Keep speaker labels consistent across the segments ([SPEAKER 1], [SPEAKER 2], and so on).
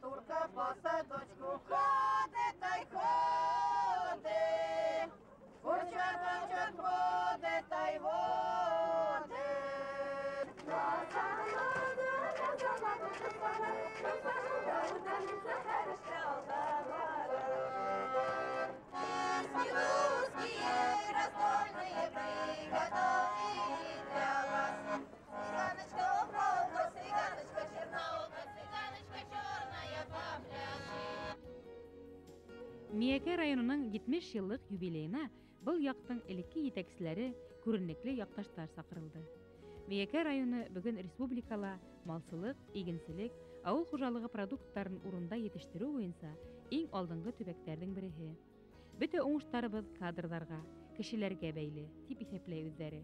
[SPEAKER 1] Турка по садочку ходит, та й ходит, курчаточок водит, та й водит. Русские раздольные приготовили для вас. Цыганочка охока, цыганочка черноука, цыганочка черная, попляши.
[SPEAKER 2] Миәкә районының 70 йыллыҡ юбилейына был яҡтың элекке етәкселәре, күренекле яҡташтар саҡырылды. Миәкә районы бөгөн республикала малсылыҡ, игенселек, ауыл хужалығы продукттарын урында етештереү буйынса иң алдынғы төбәктәрҙең береһе. Бөтә уңыштарыбыҙ кадрҙарға, кешеләргә бәйле, тип иҫәпләй үҙҙәре.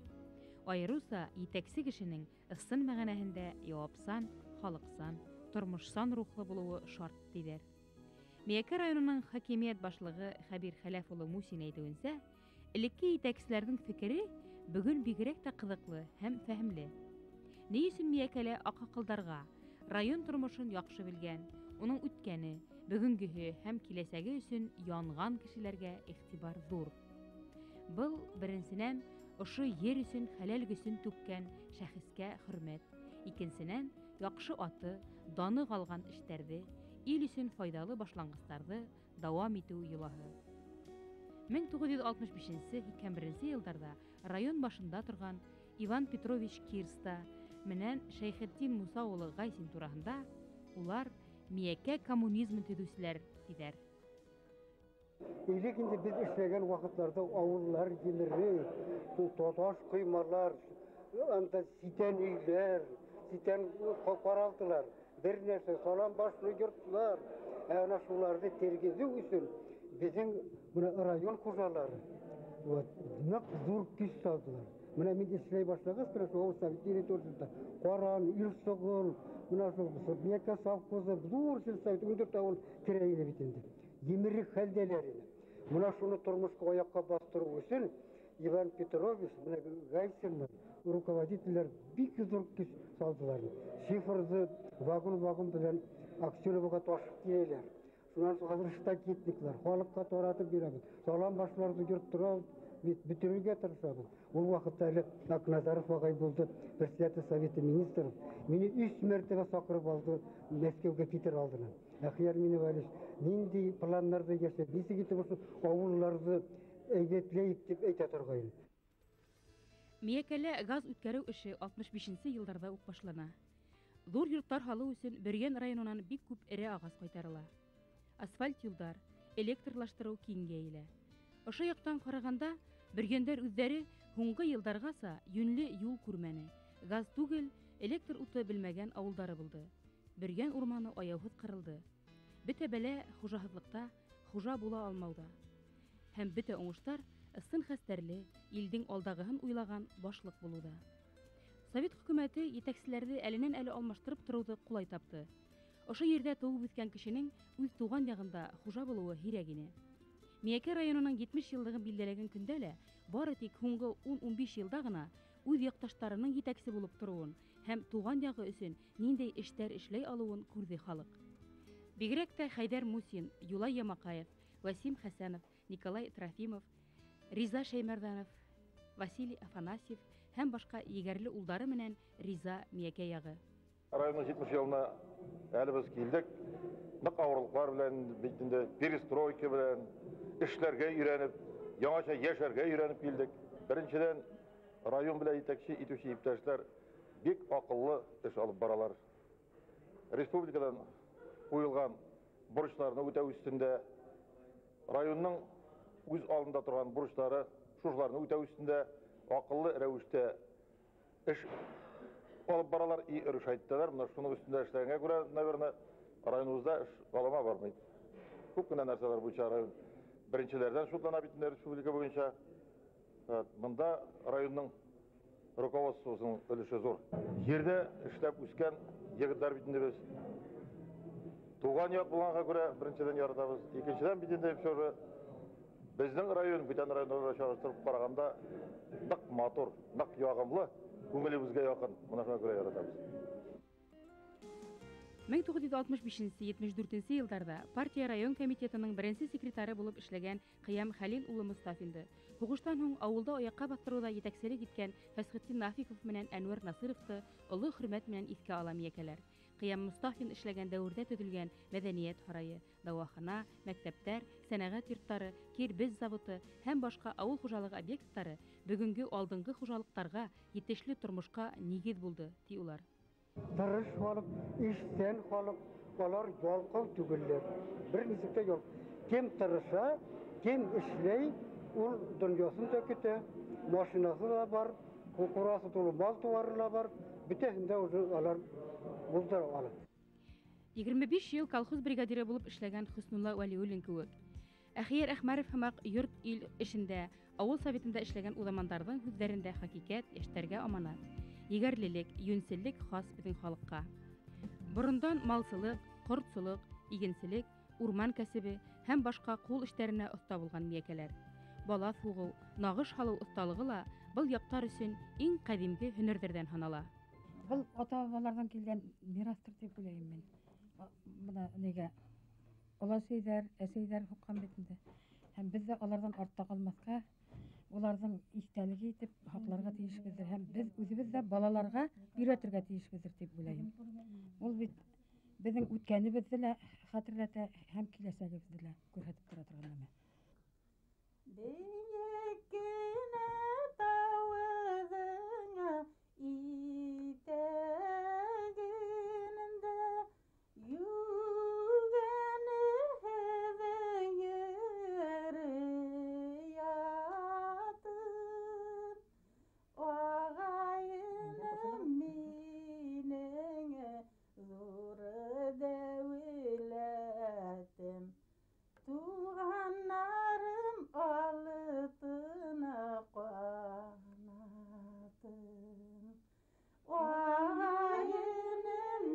[SPEAKER 2] Айырыуса етәксе кешенең ысын мәғәнәһендә яуапсан, халыҡсан, тормошсан рухлы булыуы шарт, тиҙәр. Миәкә районының хакимиәт башлығы Хәбир Хәләф улы Мусин әйтеүенсә, элекке етәкселәрҙең фекере бөгөн бигерәк тә ҡыҙыҡлы һәм фәһемле. Ни өсөн Миәкәлә аҡһаҡалдарға район тормошон яҡшы белгән, уның үткәне, бөгөнгөһө һәм киләсәге өсөн янған кешеләргә иғтибар ҙур? Был, беренсенән, ошо ер өсөн хәләл көсөн түккән шәхескә хөрмәт, икенсенән, яҡшы аты, даны ҡалған эштәрҙе, ил өсөн файҙалы башланғыстарҙы дауам итеү йолаһы. 1965-81 йылдарҙа район башында торған Иван Петрович Кирста менән Шәйхетдин Муса улы Гайсин тураһында улар Миәкә коммунизмын төҙөүселәр, тиҙәр.
[SPEAKER 3] Элек инде беҙ эшләгән ваҡытларҙа ауыллар емерек, тоташ ҡоймалар, анда ситән өйләр, ситән ҡаралтылар, бер нәрсә, салам башлы йортлар. Ә ана шуларҙы тергеҙеү өсөн беҙҙең бына район хужалары ныҡ ҙур көс салдылар. Бына мин эшләй башлағас, бына шул ауыл совет территорияһында Ҡаран, Илсоғол, бына шул Миәкә совхозы, ҙур сельсовет, 14 ауыл керә ине бит инде. Емерек хәлдәләр ине. Бына шуны тормошҡа аяҡҡа баҫтырыу өсөн Иван Петрович, бына Гайсин руководителдәр бик ҙур көс салдылар. Шиферҙы вагон-вагон белән Аксеноваға ташып киләләр. Шунан һуң хәҙер штакетниклар, халыҡҡа таратып бирәбеҙ. Салам башларҙы йорттырабыҙ, бөтөрөргә тырышабыҙ. Ул ваҡытта әле Акназаров ағай булды, председатель Совета министров. Мине 3 мәртәбә саҡырып алды Мәскәүгә китер алдынан. Әхияр Миневалевич, ниндәй планнарҙы йәшәп, нисек итеп ошо ауылларҙы әйбәтләйек тип әйтә торғайны.
[SPEAKER 2] Миәкәлә газ үткәреү эше 65 йылдарҙа уҡ башлана. Ҙур йорттар һалыу өсөн Бөрйән районынан бик күп эре ағас ҡайтарыла. Асфальт юлдар, электрлаштырыу киң йәйелә. Ошо яҡтан ҡарағанда, бөрйәндәр үҙҙәре һуңғы йылдарғаса йүнле юл күрмәне, газ түгел, электр уты белмәгән ауылдары булды. Бөрйән урманы аяуһыҙ ҡырылды. Бөтә бәлә хужаһыҙлыҡта, хужа була алмауҙа. Һәм бөтә уңыштар ысын хәстәрле, илдең алдағыһын уйлаған башлыҡ булыуҙа. Совет хөкүмәте етәкселәрҙе әленән-әле алмаштырып тороуҙы ҡулай тапты. Ошо ерҙә тыуып үҫкән кешенең үҙ тыуған яғында хужа булыуы һирәк ине. Миәкә районының 70 йыллығын билдәләгән көндә лә бары тик һуңғы 10-15 йылда ғына үҙ яҡташтарының етәксе булып тороуын һәм тыуған яғы өсөн ниндәй эштәр эшләй алыуын күрҙе халыҡ. Бигерәк тә Хәйҙәр Мусин, Юлай Ямаҡаев, Вәсим Хәсәнов, Николай Трофимов, Риза Шәймәрҙәнов, Василий Афанасьев һәм башҡа егәрле улдары менән Риза Миәкә яғы.
[SPEAKER 4] Районның 70 йылына әле беҙ килдек. Ныҡ ауырлыҡтар белән, бит инде перестройка белән, эшләргә өйрәнеп, яңыса йәшәргә өйрәнеп килдек. Беренсенән, район белән етәксе итеүсе иптәшләр бик аҡыллы эш алып баралар. Республикадан ҡуйылған бурыштарны үтәү өҫтөндә, районның үҙ алдында торған бурыштары, шушыларны үтәү өҫтөндә аҡыллы рәүештә эш алып баралар и решайттылар. Мына шуның өҫтөндә эшләгәнгә күрә, наверное, районыбыҙҙа эш ҡалама бармай. Күп кенә нәрсәләр буйынса район беренселәрҙән шутлана бит инде республика буйынса. Бында районның руководствосының өлөшө ҙур. Ерҙә эшләп үҫкән егеттәр бит инде беҙ. Тыуған яҡ булғанға күрә беренсенән яратабыҙ. Икенсенән бит инде все же беҙҙең район бүтән райондарҙа сағыштырып ҡарағанда ныҡ матур, ныҡ яғымлы, күңелебеҙгә яҡын. Мына шуға күрә яратабыҙ.
[SPEAKER 2] 1965-74 йылдарҙа партия район комитетының беренсе секретары булып эшләгән Ҡыям Хәлил улы Мостафинды, һуғыштан һуң ауылда аяҡҡа баҫтырыуҙа етәкселек иткән Фәсхетдин Нафиков менән Әнүәр Насыровты оло хөрмәт менән иҫкә ала миәкәләр. Ҡыям Мостафин эшләгән дәүерҙә төҙөлгән мәҙәниәт һарайы, дауахана, мәктәптәр, сәнәғәт йорттары, кирбес заводы һәм башҡа ауыл хужалығы объекттары бөгөнгө алдынғы хужалыҡтарға етешле тормошҡа нигеҙ булды, ти улар.
[SPEAKER 3] Тырыш халыҡ, эшсән халыҡ, улар ялҡау түгелләр. Бер нисек тә юҡ. Кем тырыша, кем эшләй, ул донъясын да көтә, машинасы ла бар, ҡурасы тулы мал-тыуары ла бар, бөтәһен дә уже алар булдыра ала.
[SPEAKER 2] 25 йыл колхоз бригадиры булып эшләгән Хөснулла Вәлиуллин кеүек. Әхиәр Әхмәров һымаҡ йорт ил эшендә, ауыл советында эшләгән уҙамандарҙың һүҙҙәрендә хәҡиҡәт, йәштәргә аманат. Егәрлелек, йүнселлек хас беҙҙең халыҡҡа. Борондан малсылыҡ, ҡортсолоҡ, игенселек, урман кәсебе һәм башҡа ҡул эштәренә оҫта булған миәкәләр. Балаҫ һуғыу, нағыш һалыу оҫталығы ла был яҡтар өсөн иң ҡәҙимге һөнәрҙәрҙән һанала.
[SPEAKER 5] Был ата-бабаларҙан килгән мираҫтыр тип уйлайым мин. Бына нигә оләсәйҙәр, әсәйҙәр һуҡҡан бит инде. Һәм беҙ ҙә уларҙан артта ҡалмаҫҡа, уларҙың иҫтәлеге итеп һаҡларға тейешбеҙҙер. Һәм беҙ үҙебеҙ ҙә балаларға өйрәтергә тейешбеҙҙер тип уйлайым. Ул бит беҙҙең үткәнебеҙҙе лә хәтерләтә һәм киләсәгебеҙҙе лә күрһәтеп тора торған нәмә.
[SPEAKER 1] Бейек кенә тауҙың итәгенендә йүгәнһеҙ йөрөй ятыр. Ағайыным минең ҙур дәүләтем, туғандарым алтын ҡанатым. Ағайыным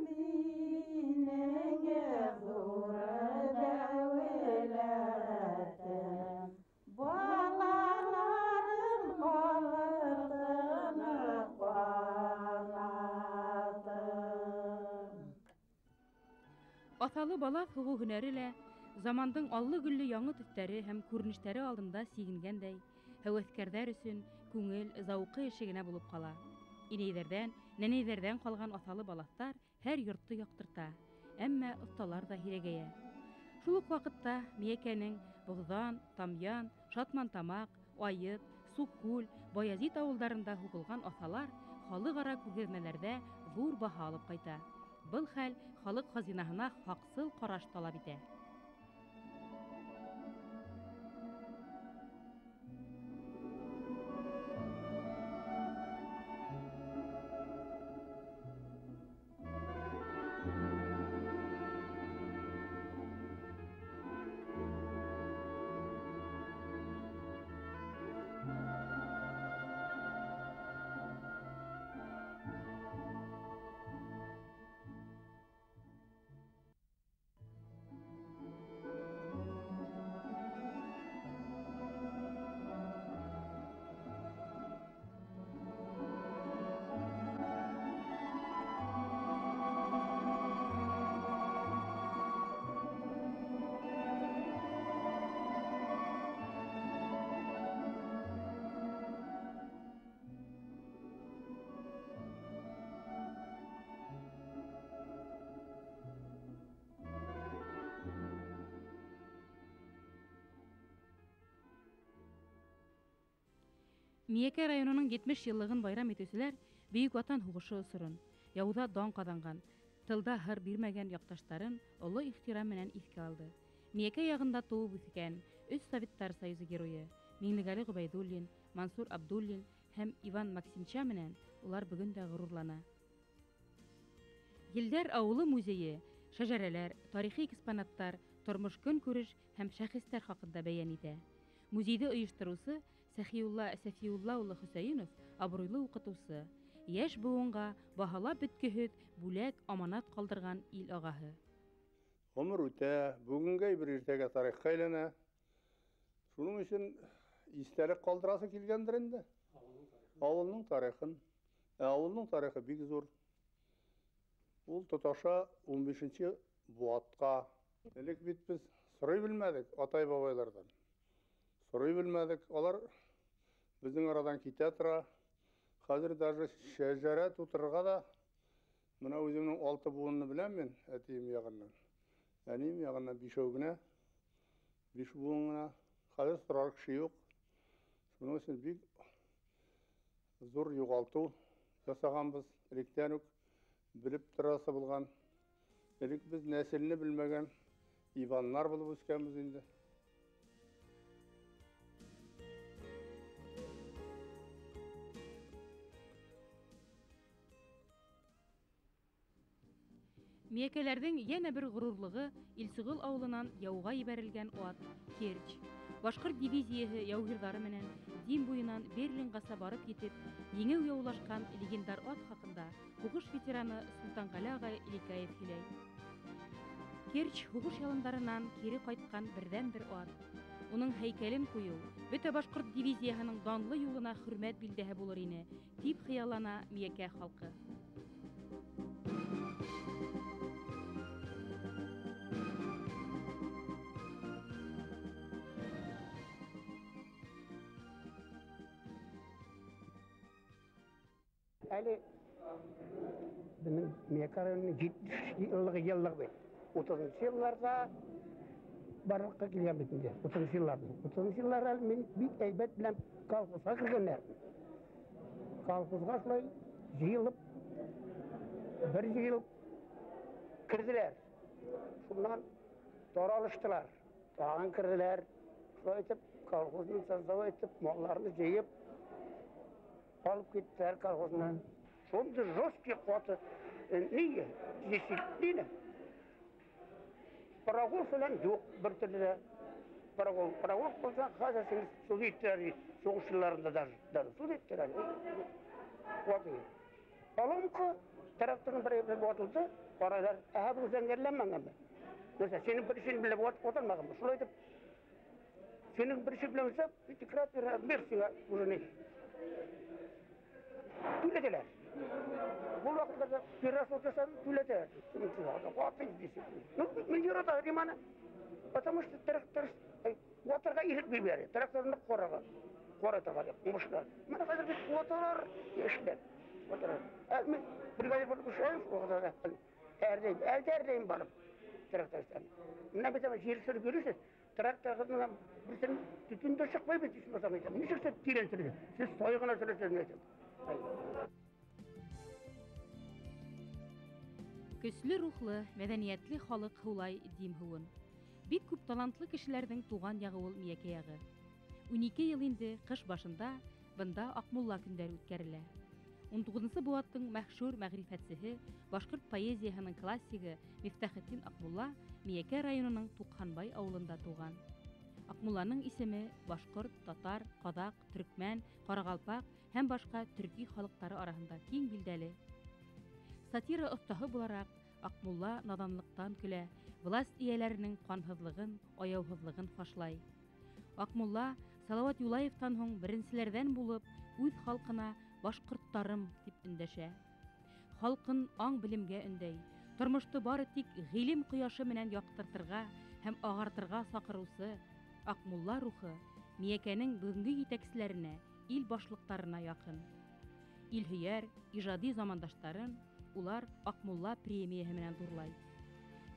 [SPEAKER 1] минең ҙур дәүләтем, балаларым алтын ҡанатым.
[SPEAKER 2] Аҫалы балаҫ һуғыу һөнәре лә замандың аллы-гөллө яңы төҫтәре һәм күренештәре алдында сигенгәндәй, һәүәҫкәрҙәр өсөн күңел зауҡы эше генә булып ҡала. Инәйҙәрҙән, нәнәйҙәрҙән ҡалған аҫалы балаҫтар һәр йортто яҡтырта, әммә оҫталар ҙа һирәгәйә. Шул уҡ ваҡытта Миәкәнең Боғҙан, Тамъян, Шатмантамаҡ, Айыт, Суҡкүл, Баязит ауылдарында һуғылған аҫалар халыҡ-ара күргәҙмәләрҙә ҙур баһа алып ҡайта. Был хәл халыҡ хазинаһына хаҡсыл ҡараш талап итә. Миәкә районының 70 йыллығын байрам итеүселәр Бөйөк Ватан һуғышы осорон, яуҙа дан ҡаҙанған, тылда һыр бирмәгән яҡташтарын оло ихтирам менән иҫкә алды. Миәкә яғында тыуып үҫкән өс Советтар Союзы геройы Миңлеғәле Ғөбәйҙуллин, Мансур Абдуллин һәм Иван Максимча менән улар бөгөн дә ғорурлана. Елдәр ауылы музейы шәжәрәләр, тарихи экспонаттар, тормош көнкүреш һәм шәхестәр хаҡында бәйән итә. Музейҙы ойоштороусы Сәхиулла Сәфиулла улы Хөсәйенов абруйлы уҡытыусы, йәш быуынға баһалап бөткөһөҙ бүләк аманат ҡалдырған ил ағаһы.
[SPEAKER 6] Ғүмер үтә, бөгөнгә бер иртәгә тарихҡа әйләнә. Шуның өсөн иҫтәлек ҡалдырасы килгәндер инде. Ауылының тарихын. Ауылының тарихы бик ҙур. Ул тоташа 15-нче быуатҡа. Элек бит беҙ сорай белмәҙек атай бабайларҙан. Сорай белмәҙек. Алар беҙҙең арадан китә тора. Хәҙер даже шәжәрә тутырырға да мына үҙемдең 6 быуынны беләм мин, әтейем яғынан. Әнейем яғынан 5 генә, 5 быуын гына. Хәҙер сорар кеше юҡ. Шуның өсөн бик ҙур юғалтыу ясағанбыҙ. Электән үк белеп торасы булған. Элек беҙ нәҫелне белмәгән Иваннар булып үҫкәнбеҙ инде.
[SPEAKER 2] Миәкәләрҙең йәнә бер ғорурлығы Илсығол ауылынан яуға ебәрелгән ат Керч. Башҡорт дивизияһы яугирҙары менән Дим буйынан Берлинғаса барып етеп, еңеү яулашҡан легендар ат хаҡында һуғыш ветераны Солтанғәле ағай Иликаев һөйләй. Керч һуғыш яландарынан кире ҡайтҡан берҙән-бер ат. Уның һәйкәлен ҡуйыу бөтә башҡорт дивизияһының данлы юлына хөрмәт билдәһе булыр ине, тип хыяллана Миәкә халҡы.
[SPEAKER 3] Әле беҙҙең Миәкә районының 70 йыллығы бит. 30-нсы йылларҙа барлыҡҡа килгән бит инде. 30-нсы йылларҙа. 30-нсы йыллар әле мин бик әйбәт белән колхозға кергәннәр. Колхозға шулай йыйылып, бер йыйылып керҙеләр. Шунан таралыштылар. Тағын керҙеләр. Шулай итеп колхозның составы итеп малларны йыйып алып киттеләр колхозынан. Шундай жесткий ҡаты, ни, дисциплина. Паровоз белән юҡ бер төрлө лә. Паровоз булһа, хәҙер һине суд иттеләр, һуғыш йылларында даже суд иттеләр. Ҡаты. Поломка тракторҙың бер әйбере ватылды, ҡарайҙар, әһә, был зәңгәрләнмәгәнме? Нәрсә, синең бер эшең белән ватылмағанмы? Шулай итеп, синең бер эшең белән үлсәп, пятикратный размер сиңа уже не. Түләтәләр. Был ваҡыттарҙа перерасход ясадым, түләтәләр. Ҡаты дисциплина. Ну, мин ярата риманы. Потому что трактор ватырға ирек бирмәй. Тракторны ҡарарға, ҡаратырға тип, уңышлы. Мына хәҙер бит ваталар, эшләр. Ваталар. Ә мин бригадир булып эшләйем, шул ваҡытта әрләйем, әлдә әрләйем барып трактористан. Мына бит ана жер сөрөп йөрөйһөҙ, тракторҙың берсен төтөн дә сыҡмай бит, исмасам әйтәм. Нисек һеҙ тирән сөрөйһөҙ? Һеҙ сай ғына сөрөйһөҙ, әйтәм.
[SPEAKER 2] Көслө рухлы, мәҙәниәтле халыҡ һулай Дим һыуын. Бик күп талантлы кешеләрҙең туған яғы ул Миәкә яғы. 12 йыл инде ҡыш башында бында Аҡмулла көндәре үткәрелә. 19-нсы быуаттың мәшһүр мәғрифәтсеһе, башҡорт поэзияһының классигы Мифтахетдин Аҡмулла Миәкә районының Туҡһанбай ауылында тыуған. Аҡмулланың исеме башҡорт, татар, ҡаҙаҡ, төркмән, ҡарағалпаҡ һәм башҡа төрки халыҡтары араһында киң билдәле. Сатира оҫтаһы булараҡ Аҡмулла наҙанлыҡтан көлә, власть эйәләренең ҡанһыҙлығын, аяуһыҙлығын фашлай. Аҡмулла Салауат Юлаевтан һуң беренселәрҙән булып үҙ халҡына башҡорттарым тип өндәшә. Халҡын аң-белемгә өндәй, тормошто бары тик ғилем ҡояшы менән яҡтыртырға һәм ағартырға саҡырыусы Аҡмулла рухы Миәкәнең бөгөнгө етәкселәренә, ил башлыҡтарына яҡын. Илһөйәр, ижади замандаштарын улар Аҡмулла премияһы менән ҙурлай.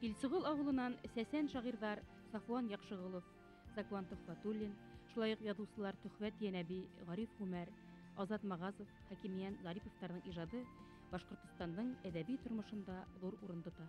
[SPEAKER 2] Илсығол ауылынан сәсән шағирҙар Сафуан Яҡшығолов, Закуан Төхвәтуллин, шулай уҡ яҙыусылар Төхвәт Йәнәби, Ғариф Ғүмәр, Азат Мағазов, Хакимйән Зариповтарҙың ижады Башҡортостандың әҙәби тормошонда ҙур урын тота.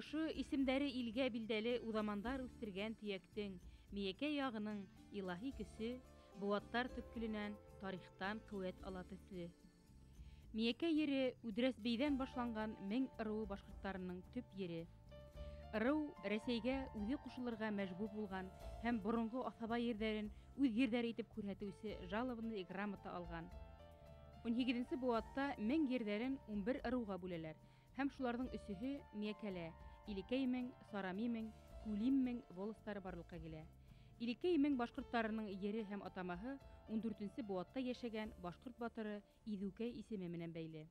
[SPEAKER 2] Ошо исемдәре илгә билдәле уҙамандар үҫтергән төйәктең Миәкә яғының илаһи көсө быуаттар төпкөлөнән тарихтан ҡеүәт ала төҫлө. Миәкә ере Үҙрәсбейҙән башланған Мең ырыуы башҡорттарының төп ере. Ырыу Рәсәйгә үҙе ҡушылырға мәжбүр булған һәм боронғо аҫаба ерҙәрен үҙ ерҙәре итеп күрһәтеүсе жалованный грамота алған. 18-нсе быуатта Мең ерҙәрен 11 ырыуға бүләләр һәм шуларҙың өсөһө Миәкәлә, Илекәй Мең, Сарами Мең, Күлим Мең волостары барлыҡҡа килә. Илекәй Мең башҡорттарының ере һәм атамаһы 14-нсе быуатта йәшәгән башҡорт батыры Иҙүкәй исеме менән бәйле.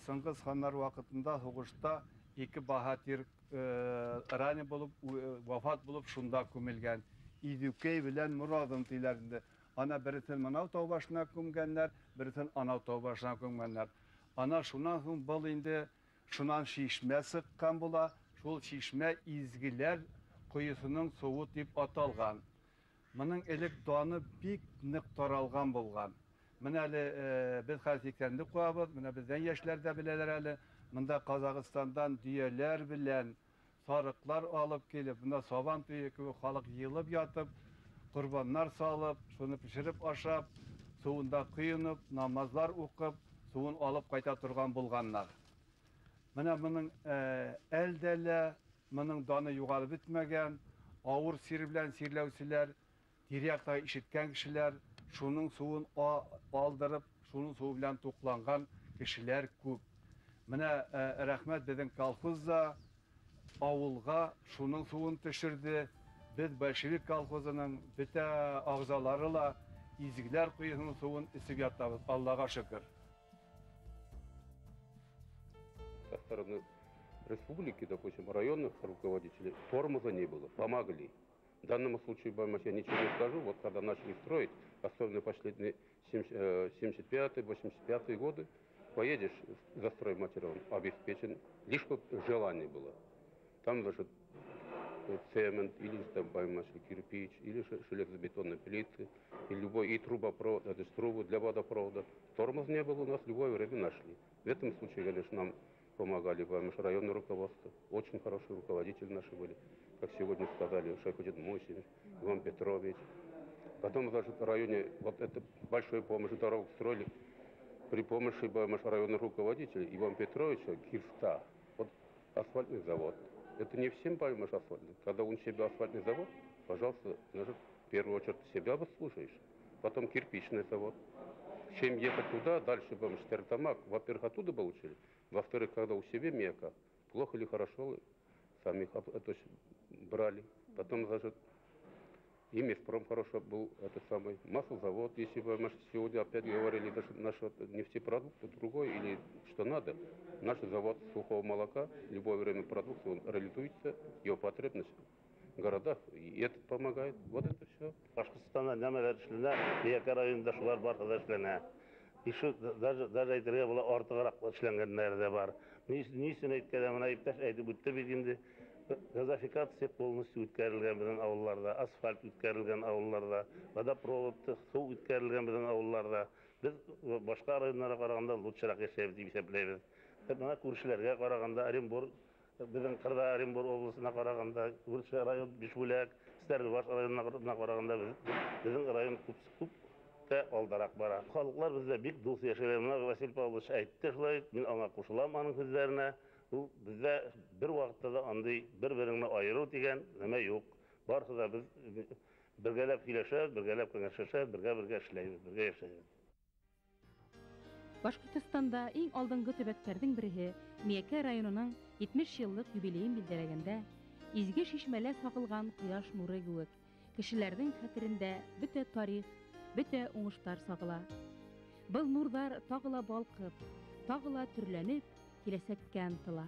[SPEAKER 7] Сыңғыҙ хандар ваҡытында һуғышта ике баһадир ранен булып, вафат булып шунда күмелгән. Иҙүкәй белән Мораҙым тиләр инде. Ана береһен мынау тау башына күмгәннәр, береһен анау тау башына күмгәннәр. Ана шунан һуң был инде шунан шишмә сыҡҡан була. Шул шишмә изгеләр ҡойоһоноң суы тип аталған. Моның элек даны бик ныҡ таралған булған. Менә әле беҙ хәҙер һикһәнде ҡуябыҙ, менә беҙҙән йәшләр ҙә беләләр әле. Мында Ҡаҙағстандан дөйәләр белән сарыҡлар алып килеп, мында сабан туйы кеүек халыҡ йыйылып ятып, ҡорбандар салып, шуны пешереп ашап, суында ҡойоноп, намазлар уҡып, суын алып ҡайта торған булғаннар. Менә бының әлдә лә моның даны юғалып бөтмәгән, ауыр сир белән сирләүселәр, тирә-яҡта ишеткән кешеләр, шуның суын алдырып, шуның суы белән туҡланған кешеләр күп. Менә рәхмәт беҙҙең колхоз да ауылға шуның суын төшөрҙө. Беҙ большевик колхозының бөтә ағзалары ла изгеләр ҡойоһоноң суын эсеп ятабыҙ, Аллаға шөкөр.
[SPEAKER 8] Со стороны республики, допустим, районных руководителей тормоза не было, помогли. В данном случае, я ничего не скажу, вот когда начали строить, особенно последние 75-й, 85-й годы, поедешь за стройматериалом, обеспечен, лишь бы желание было. Там даже цемент, или там, кирпич, или железобетонные плиты, и любой, и трубопровод, это трубы для водопровода. Тормоз не было у нас, любое время нашли. В этом случае, конечно, нам помогали, районное руководство, очень хорошие руководители наши были, как сегодня сказали, Шайхутдин Мусин, Иван Петрович. Потом даже в районе, вот это большую помощь дорогу строили, при помощи районного руководителя Ивана Петровича Кирста, вот асфальтный завод. Это не всем поймешь асфальтный. Когда у тебя асфальтный завод, пожалуйста, значит, в первую очередь себя обслуживаешь, потом кирпичный завод. Чем ехать туда, дальше будем Стерлитамак, во-первых, оттуда получили, во-вторых, когда у себя мека, плохо или хорошо, сами их то есть, брали. Потом даже и Меспром хорошо был, этот самый маслозавод, если бы мы сегодня опять говорили, даже наш нефтепродукт другой или что надо, наш завод сухого молока, любое время продукции, он реализуется, его потребность в городах, и это помогает, вот это все.
[SPEAKER 9] Башҡортостанда нәмәләр эшләнә, Миәкә районында шулар барыһы ла эшләнә. Еще даже әйтергә була, артығыраҡ эшләнгәннәре дә бар. Ни өсөн әйткәндә, мына иптәш әйтеп үтте бит инде, газификация полностью үткәрелгән беҙҙең ауылларҙа, асфальт үткәрелгән ауылларҙа, водопровод, һыу үткәрелгән беҙҙең ауылларҙа. Беҙ башҡа райондарға ҡарағанда лучшыраҡ йәшәйбеҙ тип иҫәпләйбеҙ. Бына күршеләргә ҡарағанда, Оренбург, беҙҙең ҡырҙа Оренбург обласына ҡарағанда, күрше район Бишбүләк, Стәрлебаш районына ҡарағанда беҙҙең район күп тә алдараҡ бара. Халыҡлар беҙҙә бик дуҫ йәшәй. Бына Василий Павлович әйтте шулай, мин аңа ҡушылам аның һүҙҙәренә. Ул беҙҙә бер ваҡытта ла андай бер-береңне айырыу тигән нәмә юҡ. Барыһы ла беҙ бергәләп һөйләшәбеҙ, бергәләп кәңәшләшәбеҙ, бергә-бергә эшләйбеҙ, бергә йәшәйбеҙ.
[SPEAKER 2] Башҡортостанда иң алдынғы төбәктәрҙең береһе Миәкә районының 70 йыллыҡ юбилейын билдәләгәндә изге шишмәлә сағылған ҡояш нуры кеүек кешеләрҙең хәтерендә бөтә тарих, бөтә уңыштар сағыла. Был нурҙар тағы ла балҡып, тағы ла төрләнеп киләсәккә ынтыла.